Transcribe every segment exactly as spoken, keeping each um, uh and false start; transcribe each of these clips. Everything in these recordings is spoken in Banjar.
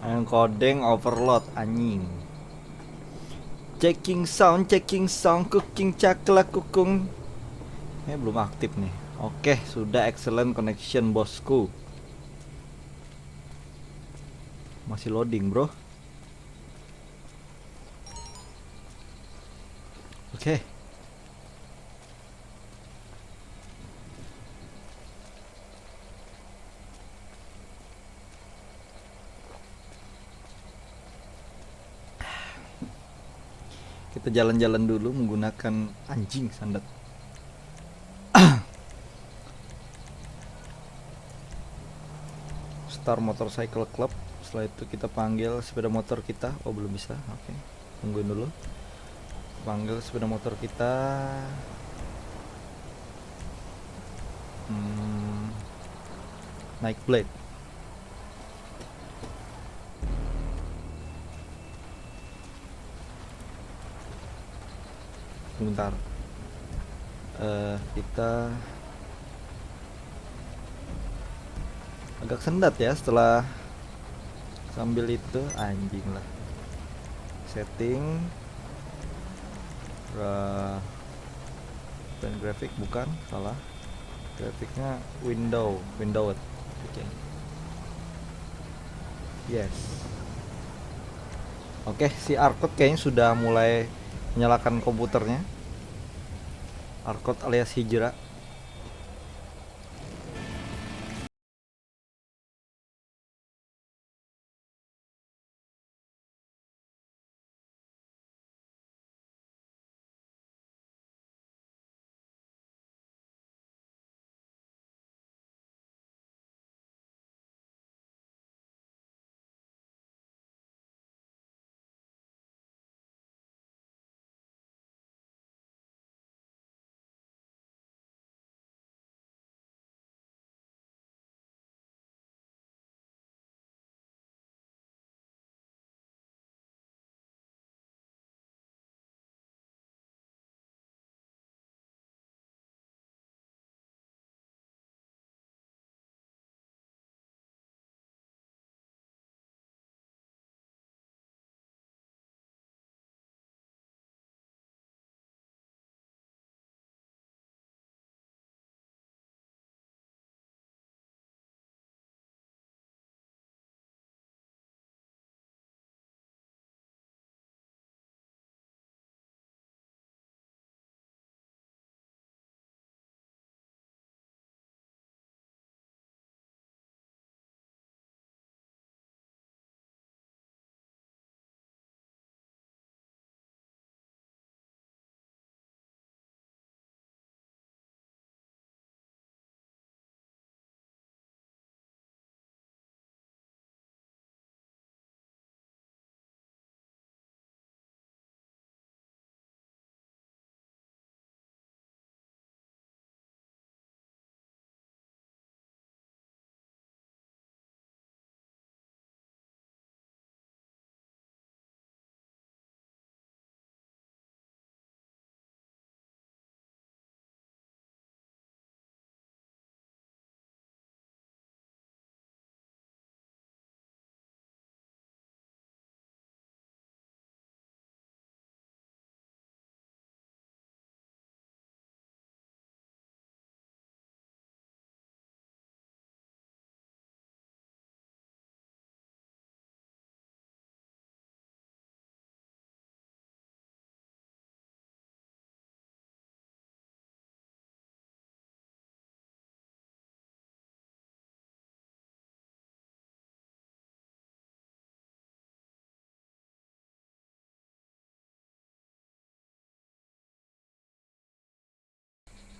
Yang kodeng overload anjing. Checking sound, checking sound, cooking cakla kukung. Eh, belum aktif nih. Oke, sudah, excellent connection, bosku. Masih loading, bro. Oke. Kita jalan-jalan dulu menggunakan anjing sandat. Star Motorcycle Club. Setelah itu kita panggil sepeda motor kita. Oh, belum bisa. Oke. Tungguin dulu. Panggil sepeda motor kita. Hmm, naik blade. Sebentar. Eh, kita agak sendat ya setelah sambil itu, anjing lah. Setting, eh, bukan grafik, bukan, salah. Grafiknya window, window. Oke. Yes. Oke, si Arkot kayaknya sudah mulai menyalakan komputernya. Arkot alias Hijrah.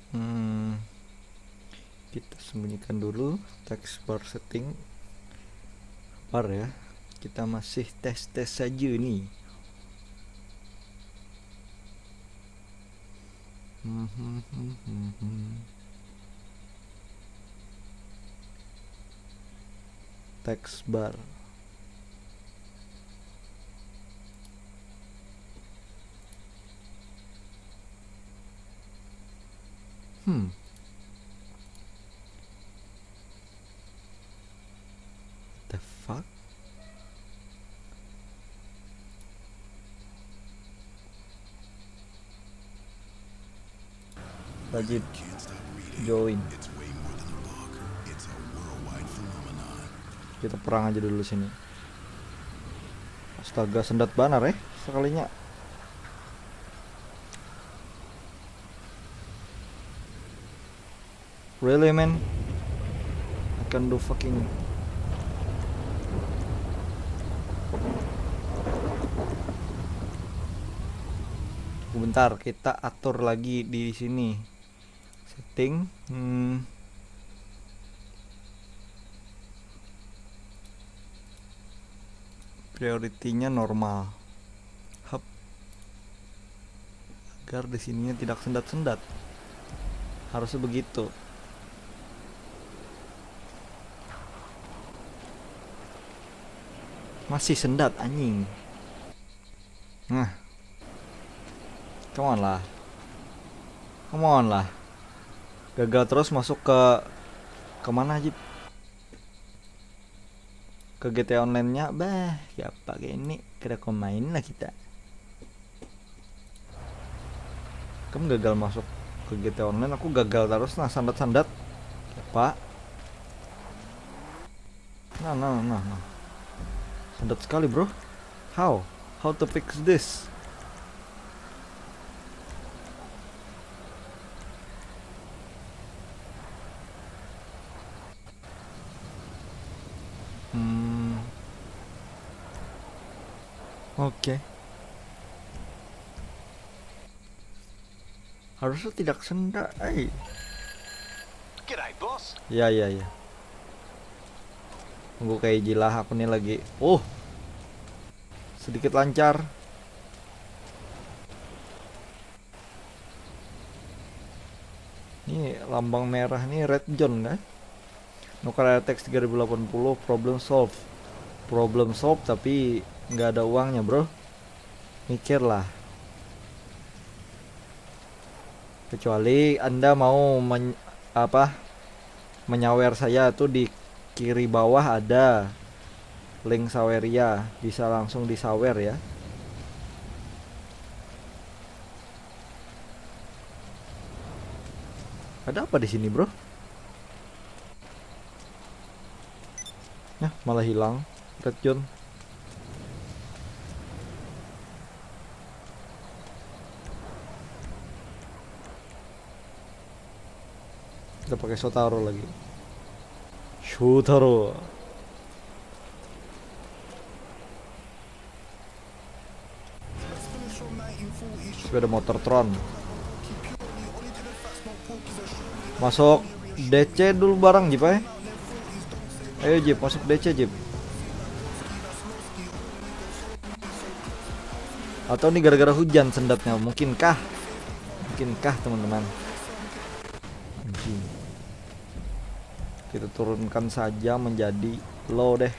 Hmm, kita sembunyikan dulu text bar setting bar ya. Kita masih tes-tes saja nih. Hmm, hmm, hmm, hmm, hmm. Text bar. Hmm. The fuck? Rajin join. Kita perang aja dulu sini. Astaga, sendat banar eh sekalinya. Really, man? I can do fucking. Bentar, kita atur lagi di sini. Setting. Hmm. Priority-nya normal. Hup. Agar di sininya tidak sendat-sendat. Harusnya begitu. Masih sendat, anjing. Nah. Come on lah. Come on lah. Gagal terus masuk ke, kemana, Jip? Ke G T A Online-nya, bah, siapa kayak ini? Kada kau main lah kita. Kamu gagal masuk ke G T A Online, aku gagal terus, nah, sandat-sandat. Siapa? Nah, nah, nah, nah. Sandat sekali, bro. How? How to fix this? Hmm. Oke. Harusnya tidak sendat, eh. G'day, boss. Ya, ya, ya. Tunggu kayak jilah aku nih lagi. Oh. Sedikit lancar. Ini lambang merah nih, red zone kan? Nukar L T X tiga ribu delapan puluh, problem solve. Problem solve tapi nggak ada uangnya, bro. Mikirlah. Kecuali Anda mau men-, apa, menyawer saya tuh, di kiri bawah ada link saweria, bisa langsung disawer ya. Ada apa di sini, bro? Nah, malah hilang red zone. Kita pakai Shotaro lagi. Shotaro. Sepeda motor Tron. Masuk D C dulu barang, Jip, eh. Ayo, Jip, masuk D C, Jip. Atau ini gara-gara hujan sendatnya? Mungkinkah? Mungkinkah, teman-teman? Anjing. Kita turunkan saja menjadi low deh.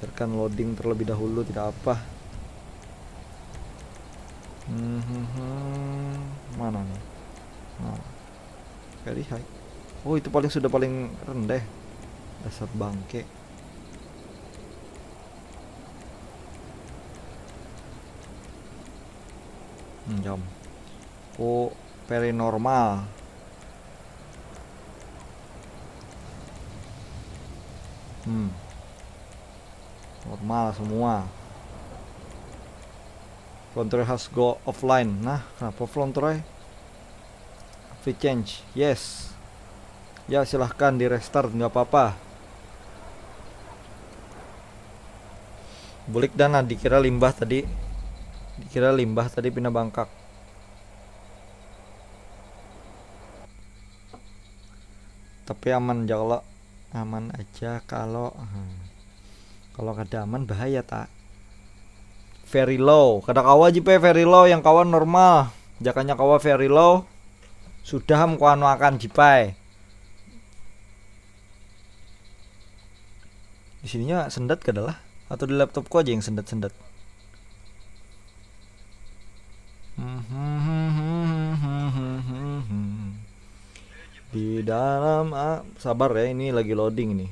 Biarkan loading terlebih dahulu, tidak apa. Hmm, mana nih? Nah, very high. Oh, itu paling, sudah paling rendah. Dasar bangke. Hmm, jam. Oh, very normal. Hmm. Normal semua. Frontroy has go offline. Nah, kenapa Frontroy? Free change. Yes. Ya, silahkan di restart, nggak apa-apa. Bulik dah, nah, dikira limbah tadi. Dikira limbah tadi, pina bangkak. Tapi aman ja kalo. Aman aja kalo. Hmm. Kalo kada aman bahaya ta. Very low. Kada kawa, Jip, eh, very low, yang kawa normal. Jakanya kawa very low. Sudah am kuanu akan, Jip ai. Di sininya sendat kada lah? Atau di laptopku aja yang sendat-sendat? Di dalam, ah, sabar ya, ini lagi loading ini.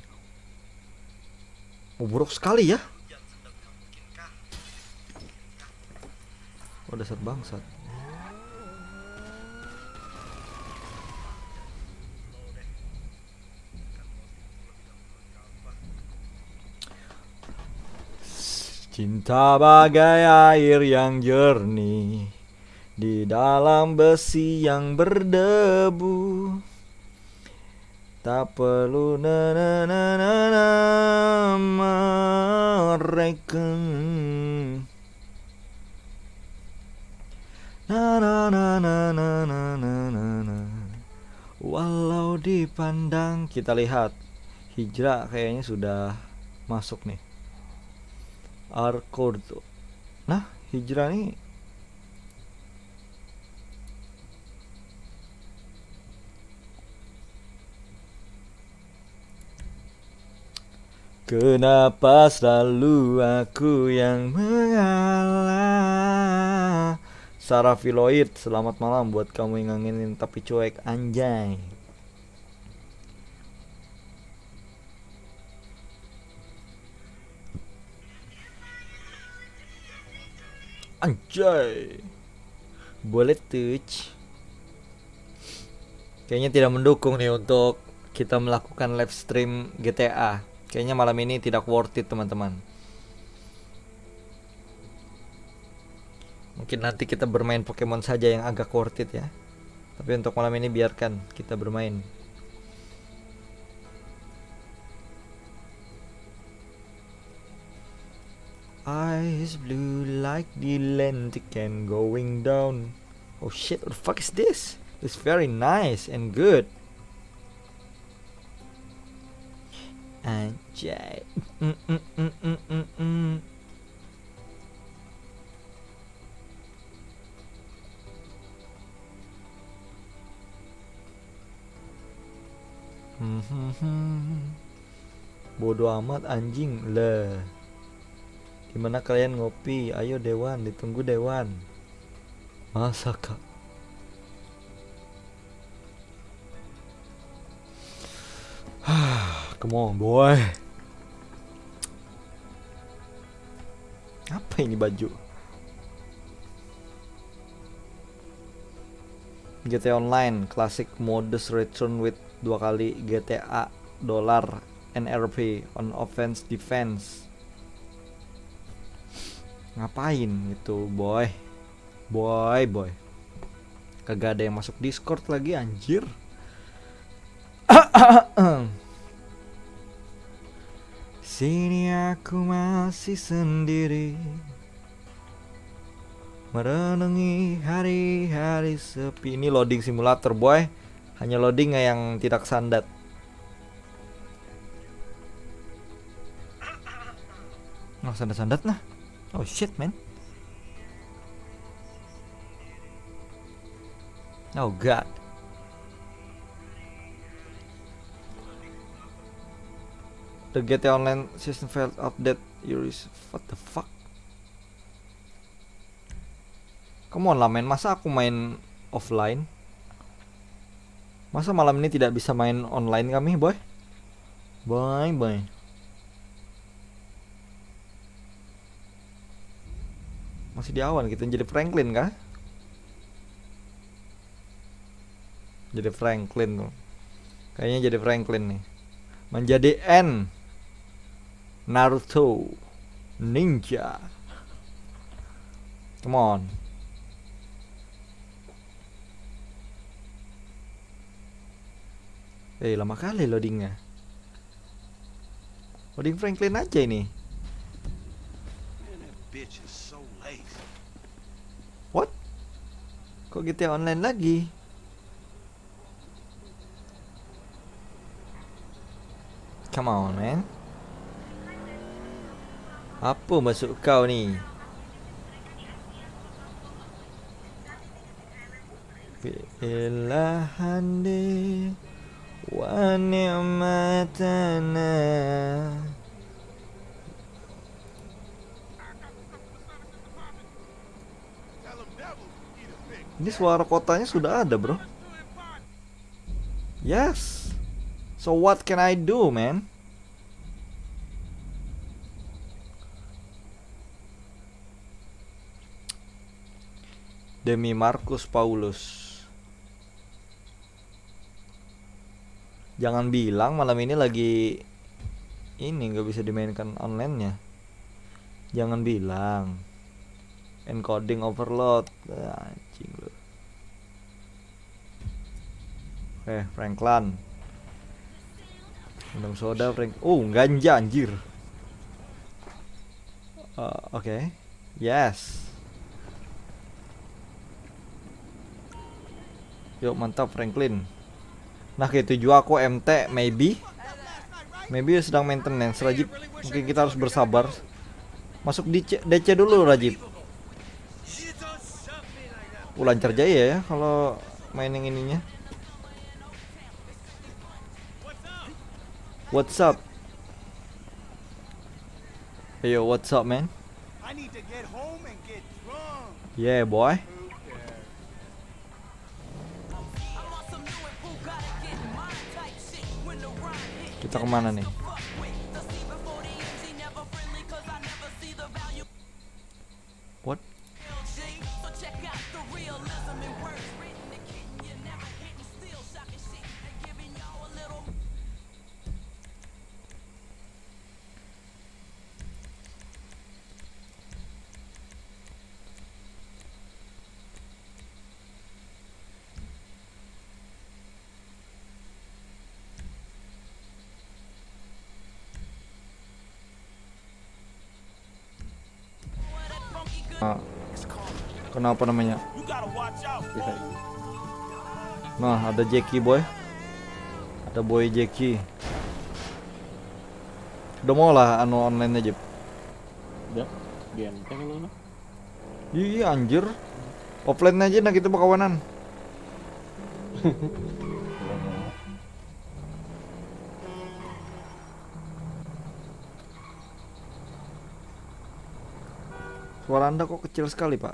Oh, buruk sekali ya. Oh, dasar bangsat. Cinta bagai air yang jernih di dalam besi yang berdebu. Tak perlu na na na na na mereken. Na na na na na na na na na. Walau dipandang, kita lihat. Hijrah kayaknya sudah masuk nih. Arkur tuh. Nah, Hijrah nih. Kenapa selalu aku yang mengalah? Sarah Filoid, selamat malam buat kamu yang ngangenin tapi cuek, anjay. Anjay. Boleh tuh. Kayaknya tidak mendukung nih untuk kita melakukan live stream G T A. Kayaknya malam ini tidak worth it, teman-teman. Mungkin nanti kita bermain Pokemon saja yang agak worth it ya. Tapi untuk malam ini biarkan kita bermain. Eyes blue like the Atlantic and going down. Oh shit, what the fuck is this? It's very nice and good. Anjay. Mm, mm, mm, mm, mm, mm. Hmm, hmm, hmm. Bodoh amat anjing le. Di mana kalian ngopi? Ayo Dewan, ditunggu Dewan. Masaka. Come on, boy. Apa ini baju? G T A Online Classic Modus Return with dua kali G T A dollar N R P on offense defense. Ngapain itu, boy? Boy, boy. Kagak ada yang masuk Discord lagi, anjir. Sini aku masih sendiri, merenungi hari-hari sepi. Ini loading simulator, boy. Hanya loading yang tidak sandat. Nah, sandat-sandat nah. Oh shit, man. Oh god. The G T A Online system failed update. Your is what the fuck? Come on lah, men, masa aku main offline? Masa malam ini tidak bisa main online kami, boy? Boy, boy. Masih di awal kita jadi Franklin kah? Jadi Franklin tuh. Kayaknya jadi Franklin nih. Menjadi N. Naruto. Ninja. Come on. Eh, lama kali loadingnya. Loading Franklin aja ini. Man, that bitch is so late. What? Kok G T A Online lagi? Come on, man. Apa masuk kau ni? Fi'il lahandi wa ni'matana. Ini suara kotanya sudah ada, bro. Yes. So what can I do, man? Demi Markus Paulus. Jangan bilang malam ini lagi ini nggak bisa dimainkan online-nya. Jangan bilang encoding overload. Ah, anjing lu. Eh, Franklin. Minum soda, Frank. Oh, ganja anjir. Eh, oke. Yes. Yuk, mantap, Franklin. Nah, kayak itu juga aku M T, maybe. Maybe sedang maintenance, Rajib. Mungkin kita harus bersabar. Masuk di C-, D C dulu, Rajib. Uh, lancar aja ya, ya kalau main yang ininya. What's up? Ayo, what's up, man? I need to get home and get drunk. Yeah, boy. Who cares? Kita kemana nih? What? Nah, kenapa namanya? Nah, ada Jackie, boy. Ada boy Jackie. Udah mau lah anu online aja. Udah, genteng lu nah. Iya, iya, anjir. Offline aja nah kita berkawanan. Suara Anda kok kecil sekali, Pak?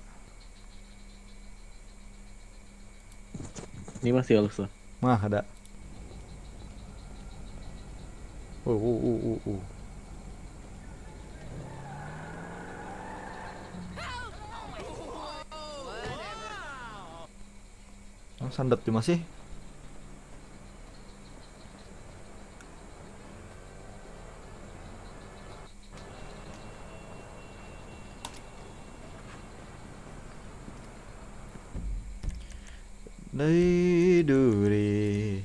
Ini masih halus lah. Mah, ada. Uh, uh, uh, uh, uh. Oh, sandat di masih. Dari duri.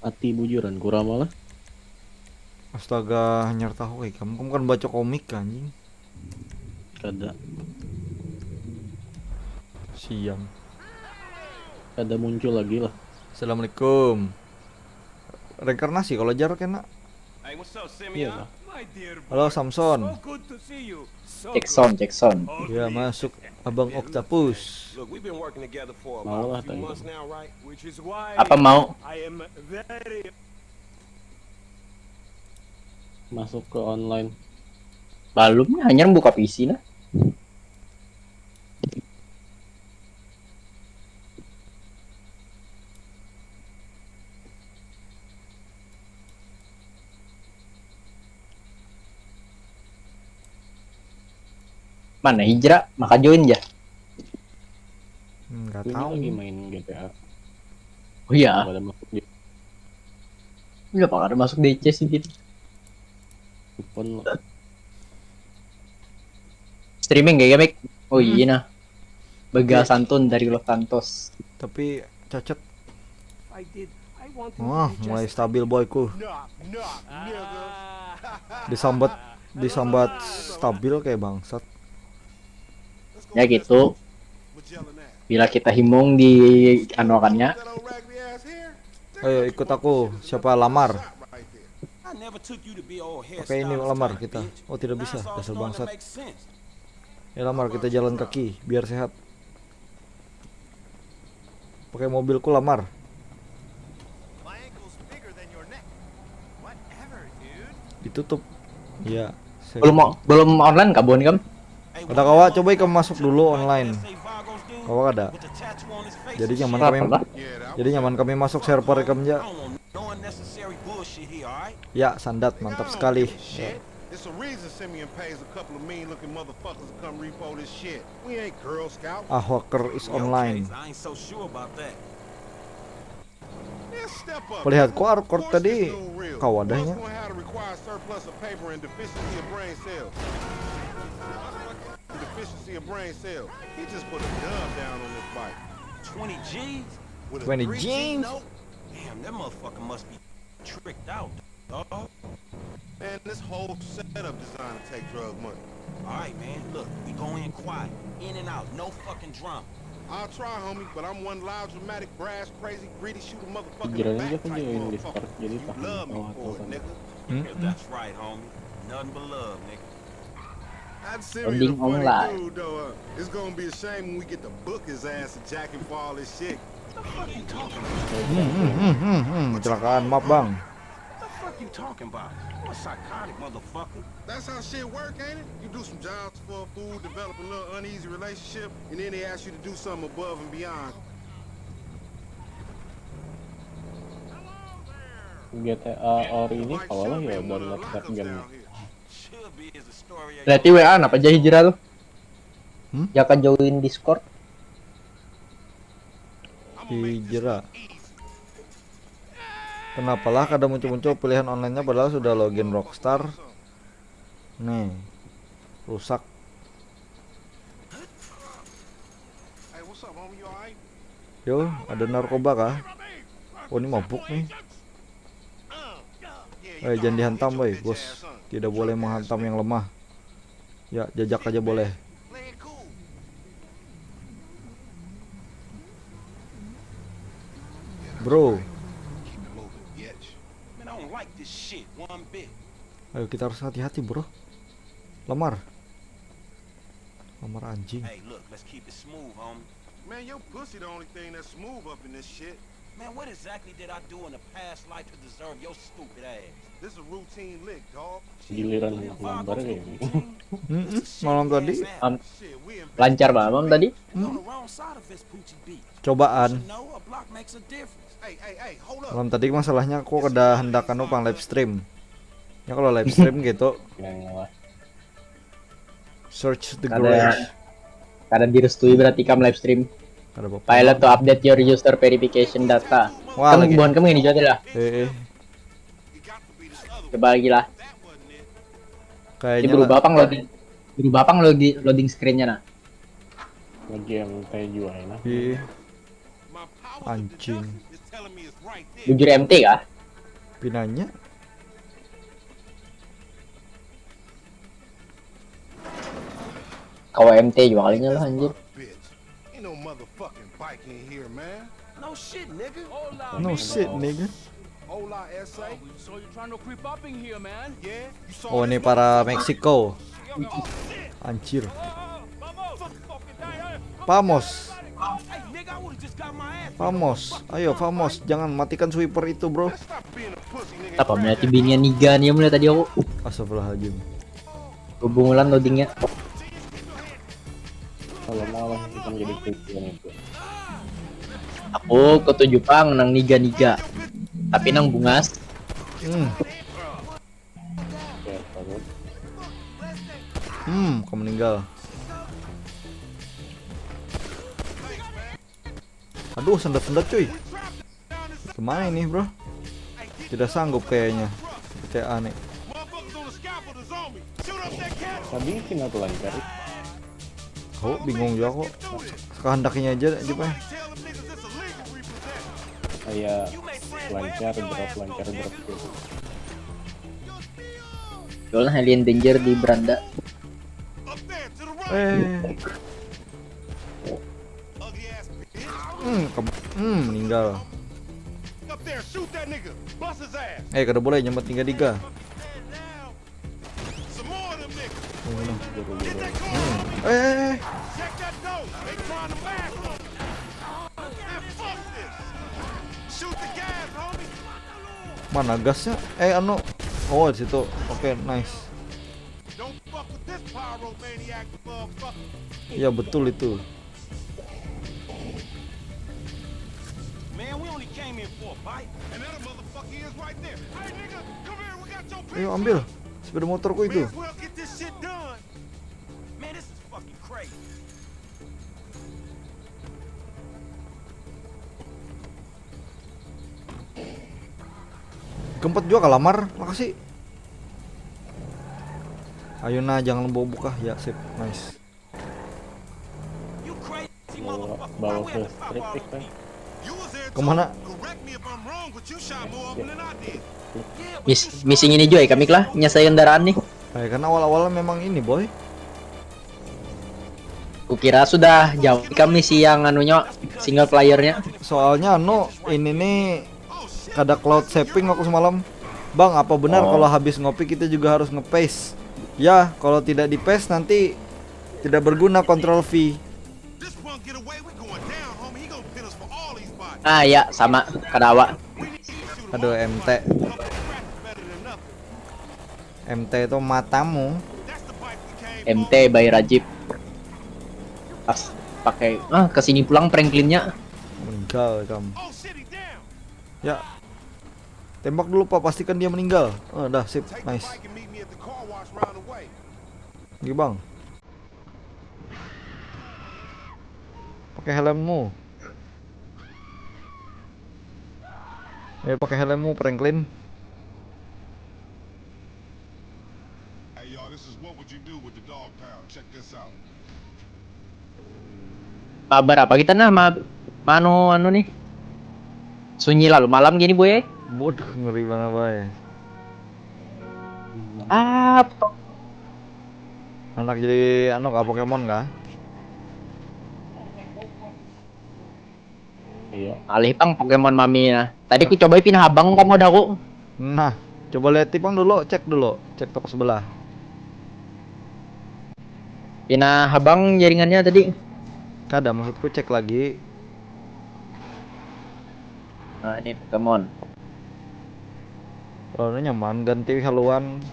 Ati bujuran kurang malah. Astaga, hanyar tahu kayak kamu. Kamu kan baca komik, anjing. Kada. Siam. Kada muncul lagi lah. Assalamualaikum. Reinkarnasi kalau jar kena. Hey, what's up, Iya Simeon? lah. My dear Halo, boy. Samson. So good to see you. So Jackson, Jackson. Good. Ya, Ugly. masuk Abang Octopus. Look, we've been working together for Mau about lah a few tadi. Months now, right? Which is why Apa mau? I am very Masuk ke online. Belum nih, hanya buka P C nah. Mana Hijrah? Maka join ya. Enggak Ini tahu. Lagi main G T A. Oh iya, Pada masuk di udah bakal masuk D C sih gitu. Kupon lo. Streaming gak ya, Mik? Oh Hmm. Iya nah. Begal Oke. Santun dari Los Santos. Tapi cacet. I did. I want him Wah, to be mulai just stabil boyku. Knock, knock, nigga. Disambat disambat stabil kayak bangsat. Ya gitu. Bila kita himung di anu akannya. Ayo ikut aku. Siapa lamar? I never took you to be old hair Pakai ini stylist lamar type, kita. Bitch. Oh, tidak Now bisa. it's all Dasar starting to bangsat. Make sense. Ya lamar kita jalan kaki biar sehat. Pakai mobilku lamar. My ankle's bigger than your neck. Whatever, dude. Ditutup. Ya. Saya- Belum belum online kabun kan? Hey, Ada kawa, coba ikam masuk dulu online. Kawa kada? Jadi nyaman Apa kami lah? jadi nyaman kami masuk server ikam ja. No unnecessary bullshit here, alright? Ya, sandat mantap sekali. Shit. It's a reason Simeon pays a couple of mean looking motherfuckers to come repo this shit. We ain't Girl Scouts. Ah, Walker is In your online. case, I ain't so sure about that. Man, step up. Melihat ku Arcor Force tadi this dude real. kawadahnya. World's gonna have to require surplus of paper and deficiency of brain cells. Deficiency of brain cells. He just put a dub down on this bike. Twenty G's? With a Twenty three G G's? note? Damn, that motherfucker must be tricked out, dog. Man, this whole setup designed to take drug money. Alright, man, look, we go in quiet, in and out, no fucking drama. I'll try, homie, but I'm one loud, dramatic, brass, crazy, greedy, shoot a motherfucker in the Pikirannya back dia kan type join motherfucker. Discord, jadi You paham love me tahu for it, apa. Nigga. Hmm? That's right, homie. Nothing but love, nigga. I'd Mending serious a funny online. Dude, though. Uh, it's gonna be a shame when we get to book his ass and jack him for all this shit. What the fuck you talking about? Hmm, hmm, hmm, hmm, hmm. Kecelakaan, maaf bang. What the fuck you talking about? You a psychotic motherfucker. That's how shit work, ain't it? You do some jobs for a fool, develop a little uneasy relationship, and then they ask you to do something above and beyond. G T A Ori ini kawalah ya download Dead Game. Should be is a story of Berarti W A apa aja hijrah tuh? Hmm? Jaka join Discord. Hijrah. Kenapalah kada muncul-muncul pilihan online-nya padahal sudah login Rockstar. Nih. Rusak. Hey, what's up, homie? You alright? Yo, ada narkoba kah? Oh, ini mabuk nih. Eh, jangan dihantam, boy, bos. Tidak boleh menghantam yang lemah. Ya, jajak aja boleh. Play it cool. Bro, Keep it moving, bitch. Man, I don't like this shit one bit. Ayo kita harus hati-hati, bro. Lamar. Lamar anjing. Hey, look, let's keep it smooth, homie. Man, your pussy the only thing that's smooth up in this shit. Man, what exactly did I do in a past life to deserve your stupid ass? This a routine lick, dog. Giliran Leonardo gambar kayak gini. routine? Mm-mm, malam tadi. Ass. Am, Shit, we in lancar banget malam tadi. We on the wrong side of Vespucci Beach. Cobaan. Should know a block makes a difference. Hey, hey, hey, hold up. Malam tadi masalahnya aku kada hendak anu pang live stream. Ya kalau live stream gitu, Yang lah. search the Kada garage. Kada direstui berarti kam live stream. Kada apa-apa. Pilot to update your user verification data. Wah, Kamu lagi. Bukan kamu ini juga lah. Eh, eh. Coba lagi lah. Ini Kayaknya berubah la- apa loading? Berubah apa loading, loading screen-nya nah? Lagi M T juga enak. Ih, My powers of Anjing. deduction is telling me it's right there. Bujur M T kah? pinanya. Kawa M T juga kalinya lah anjir. Bitch. Ain't no motherfucking bike in here, man. No shit, nigga. No shit, nigga. Hola, S A. So you trying to creep up in here, man? Yeah? You saw Oh, this ini one? para Meksiko. Anjir. Vamos. Hey, nigga, I would've just got my ass. Vamos. Ayo, vamos. Jangan matikan sweeper itu, bro. Stop being a pussy, nigga. Apa melihat binian niga nih mulai tadi aku. Astagfirullahaladzim. Hubungan loadingnya. Kalau mau lah kita menjadi pimpinan itu. Aku ketujuh pang nang niga-niga. Tapi nang bungas. Hmm. Ya, bagus. Hmm, kau meninggal. Aduh, sendat-sendat cuy. Kemana ini, bro? Tidak sanggup kayaknya. P T A nih. Motherfuckers on the scaffold is on me. Shoot up that cannon. Tadi final lancar. Aku bingung juga kok. Kehendaknya aja, aja, Pak. Tell them niggas it's illegal repossession. Kayak lancar, drop, lancar, drop gitu. Soalnya alien danger di beranda. Up there to the right. Eh, Ugly ass bitch. hmm, ke- hmm, meninggal. Up there, shoot that nigga. Bust his ass. Eh, kada boleh nyambat tiga tiga. Some more of them niggas. Oh, no. Get that car, homie. Eh, Check that door. They trying to mask us. Man, fuck this. Shoot the gas, homie. Mana gasnya? Eh, anu. Oh, di situ. Oke, nice. Don't fuck with this pyromaniac, motherfucker. Iya, betul itu. Man, we only came in for a bite. And that motherfucker is right there. Hey, nigga, come here. We got your Ayo, pizza. ambil sepeda motorku May itu. As well get this shit done. Man, this is fucking crazy. Keempat juga kalamar, makasih. Ayo nah, jangan bawa buka ya, sip, nice. Bawa, bawa ke tripik kan. Kemana? Mis missing ini juga kami lah nyasai kendaraan nih. Eh, karena awal-awalnya memang ini boy. Kukira sudah jauh kami si yang anunya single playernya. Soalnya anu ini nih kada cloud saving aku semalam. Bang, apa benar Oh. Kalau habis ngopi kita juga harus nge-pace? Ya, kalau tidak di-pace nanti tidak berguna control V. Ah ya sama kadawa. Aduh, M T. M T itu matamu. M T by Rajib. Pas pakai ah kesini pulang Franklinnya. Meninggal kamu. Ya. Tembak dulu Pak, pastikan dia meninggal. Oh, dah sip, nice. Gini, Bang. Pakai helmmu. Ayo pakai helmmu, Franklin. Hey y'all, this is What Would You Do with the Dog Pound. Check this out. Mabar apa kita nah ma manu anu nih. Sunyi lalu malam gini boy. Waduh, ngeri banget, boy. Apa? Anak jadi anu kah, Pokemon kah? Iya. Alih pang Pokemon mami nah. Tadi ku coba pindah habang kamu daku. Nah, coba lihat tipang dulu, cek dulu, cek toko sebelah. Pindah habang jaringannya tadi. Kada, maksudku cek lagi. Nah ini Pokemon. Kalau nyaman ganti haluan.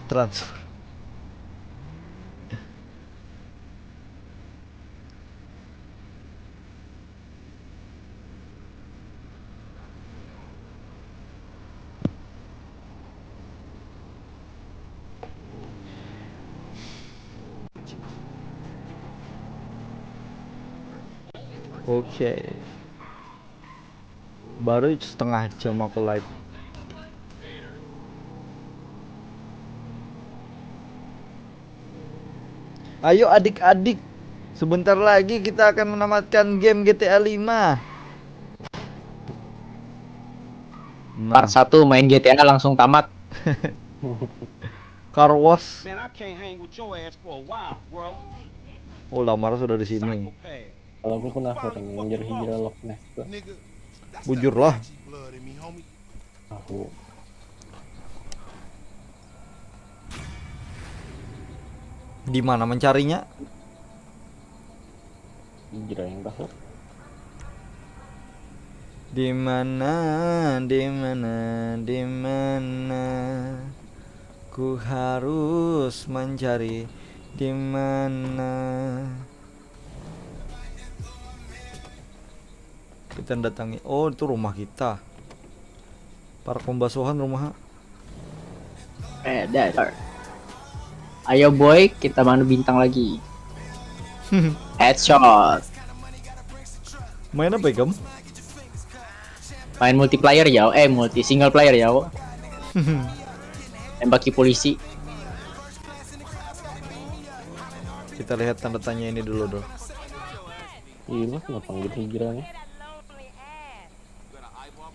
Transfer. Oke. Baru setengah jam aku live. Ayo adik-adik, sebentar lagi kita akan menamatkan game G T A lima. Part satu main G T A langsung tamat. Car wash. Man, I can't hang with your ass for a while, bro. Oh, Lamar sudah di sini. Psychopath. Kalau aku penasaran anjir hijrah Loch Ness tuh. Nigga, Bujur lah. blood in me, homie. Aku Di mana mencarinya? hijrah yang tahu. Di mana, di mana, di mana? Ku harus mencari di mana? Kita datangi. Oh, itu rumah kita. Park pembasuhan rumah. Eh, dah, dah. Ayo boy, kita manu bintang lagi. Headshot. Main apa ya, Gam? Main multiplayer jauh, eh multi single player jauh. Tembaki polisi. Kita lihat tanda tanya ini dulu, Dor. Iya, kenapa gitu hijrahnya?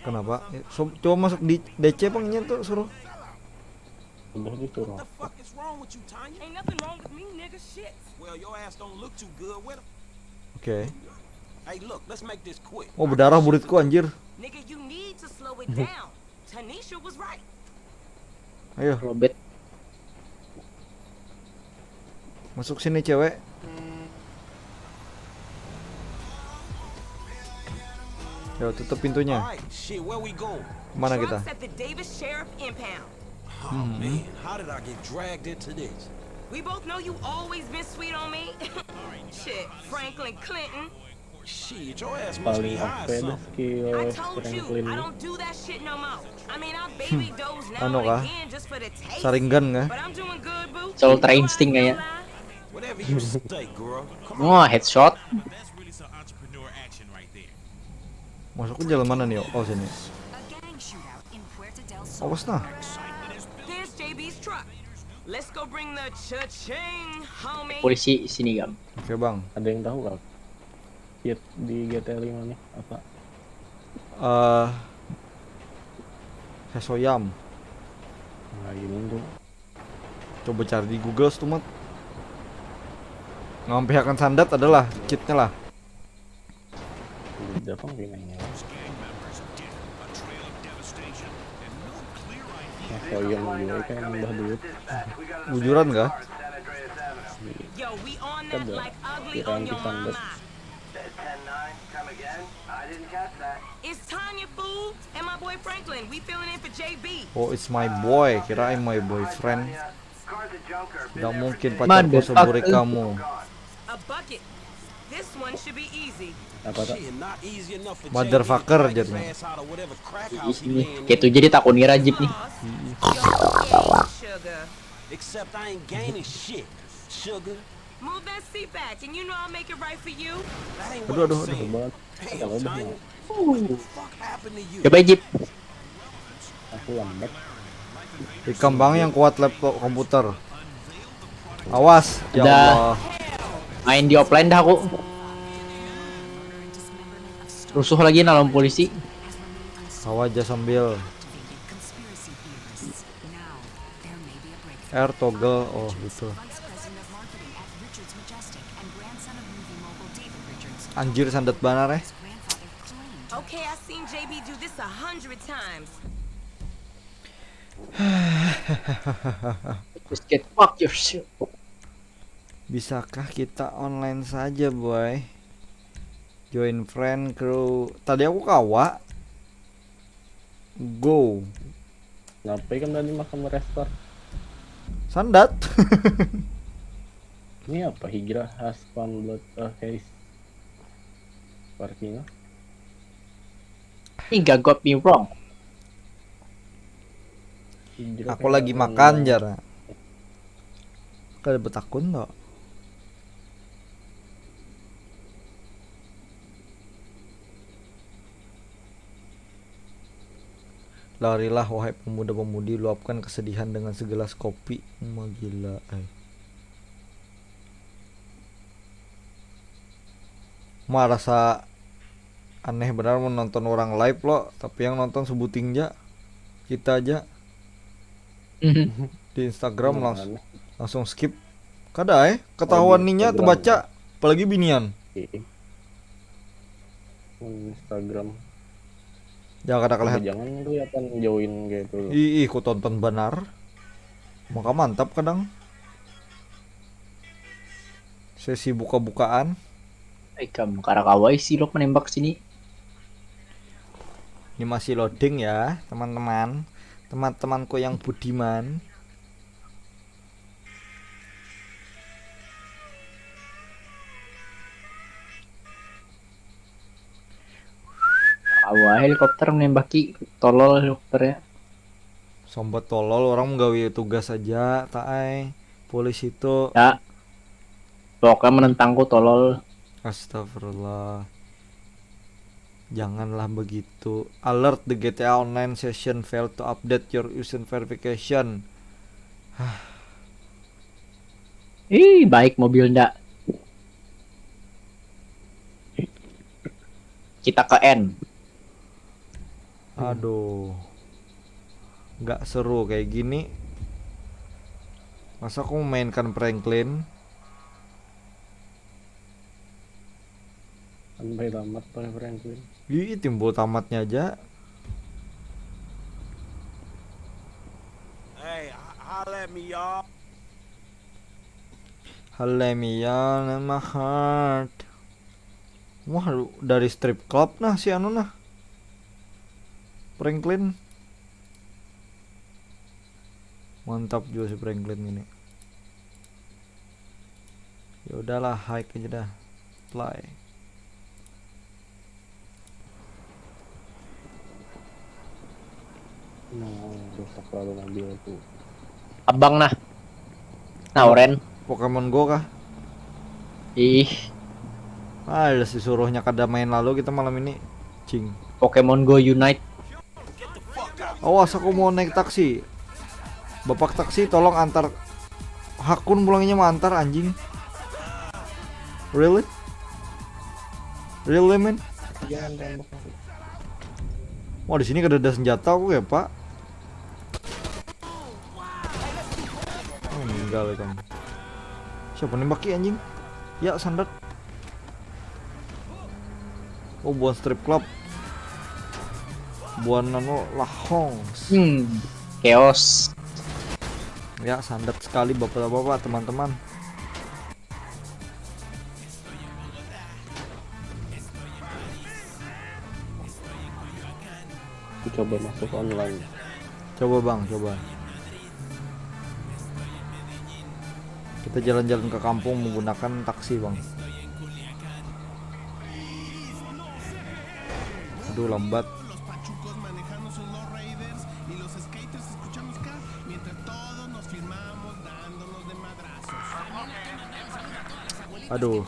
Kenapa? Ya, so- coba masuk di D C pang, nya tuh suruh. Udah disuruh. Fuck is wrong with you, Tanya? Ain't nothing wrong with me, nigga. Shit. Well, your ass don't look too good with him. Oke. Hey, look, let's make this quick. Oh, berdarah buritku, anjir. Nigga, you need to slow it down. Tanisha was right. Ayo, Robert. Masuk sini, cewek. Yo, tutup pintunya. All right, shit, where we going? Mana kita? Truck's at the Davis Sheriff Impound. Oh man, how did I get dragged into this? We both know you always been sweet on me. Shit, Franklin Clinton. Shit, your ass must be Paling high apa or itu something. skill I told you, Franklin I ini? Don't do that shit no more. I mean, I baby doze now Anu and kah? Again just for the taste. Saringan kah? But I'm doing good, boo. Soul You Train know I Sting ain't kayaknya. gonna lie. Whatever you say, girl. Come on. Wah, headshot. That's really some entrepreneur action right there. Masuk ke jalan mana nih? Oh, sini. A gang shootout in Puerta del Sol. Awas nah. There's J B's truck. Let's go bring the cha-ching, homie. Polisi sini, Gam. Oke, Bang. Ada yang tahu nggak? Cheat di G T A lima nih apa? Eh Hesoyam. Nah, ini tuh Coba cari di Google tuh, Mat. Ngampihakan sandat adalah cheatnya lah. udah apa gini ya? Nah, kalau yang juga kan nambah duit. Bujuran kah? Yo, we on that Kada. like ugly Kira on your kita ndes. mama. It's Tanya, fool, and my boy Franklin. We filling in for J B. Oh, it's my boy. Kirain my boyfriend. Tidak mungkin pacarku Motherfucker. seburik kamu. A bucket. This one should be easy. Apa tak? Motherfucker jadinya. Ini kayak tuh jadi takuni rajib nih. Lost. Yo, game, sugar. Except I ain't gaining shit, sugar. Move that seat back, and you know I'll make it right for you. That ain't Aduh, what aduh, I'm aduh. saying. Coba Damn, coba Tanya. nih. What the fuck happened to you? Coba Jip. Aku lambat. Ikam bang yang kuat laptop komputer. Awas, ya Dah. Allah. Main di offline dah aku. Rusuh lagi nah lawan polisi. Tawa aja sambil Conspiracy theorists. Now, there may be a breakthrough. R toggle, oh gitu. Vice President of Marketing at Richards Majestic and grandson of movie mogul David Richards. Anjir, sandat banar eh. His grandfather claimed Okay, I seen J B do this a hundred times. Just get fuck yourself. Bisakah kita online saja, boy? Join friend crew. Tadi aku kawa. Go. Kenapa kan tadi makan restart? Sandat. Ini apa? Hijrah has found blood, eh, case. Parkingnya. Ini gak got me wrong. Hijrah Aku kayak lagi apa makan nih? Jar. Kada betakun toh. Larilah wahai pemuda-pemudi, luapkan kesedihan dengan segelas kopi. Uma gila, eh. Marasa aneh benar menonton orang live lo, tapi yang nonton sebuting ja, kita aja di Instagram Yang langsung aneh. Langsung skip. Kada eh, ketahuan Oh, di ninya Instagram. Terbaca, apalagi binian. Ih. Instagram. Ya kada Coba kalihat. Jangan kelihatan join kayak itu loh. Ih, ih, ku tonton banar. Maka mantap kadang. Sesi buka-bukaan. Ikam karakawai silok menembak sini. Ini masih loading ya, teman-teman. Teman-temanku yang budiman. Awal helikopter menembaki tolol helikopter ya. Sombat tolol, orang menggawi tugas aja, taai. Polisi itu. Ya. Pokoknya menentangku tolol. Astagfirullah. Janganlah begitu. Alert, the G T A Online session failed to update your user verification. Ih, baik mobil ndak. Kita ke N. Aduh. Nggak seru kayak gini. Masa aku memainkan Franklin? Sampai tamat pakai Franklin. Ih, timbul tamatnya aja. Hey, h- holla at me, y'all. Holla at me, y'all, in my heart. Wah, lu dari strip club nah si anu nah. Franklin. Mantap juga si Franklin ini. Ya udahlah, hike aja dah. Play. Nah, rusak lalu mobilku. Abang nah. Nah, Oren. Pokemon Go kah? Ih, Ah, disuruhnya kada main lalu kita malam ini. Cing. Pokemon Go Unite. Awas, aku mau naik taksi. Bapak taksi, tolong antar. Hakun pulangnya mau antar, anjing. Really? Really, man? Jangan tembak. Wah, di sini kada ada senjata aku ya, Pak. Oh, meninggal ya kamu. Siapa nembaki, anjing? Ya, sandat. Oh, buan strip club. Buan anu, lahong. Hmm. Chaos. Ya, sandat sekali bapak-bapak, teman-teman. Aku coba masuk online. Coba, Bang, coba. Kita jalan-jalan ke kampung menggunakan taksi, Bang. Aduh, lambat. Aduh.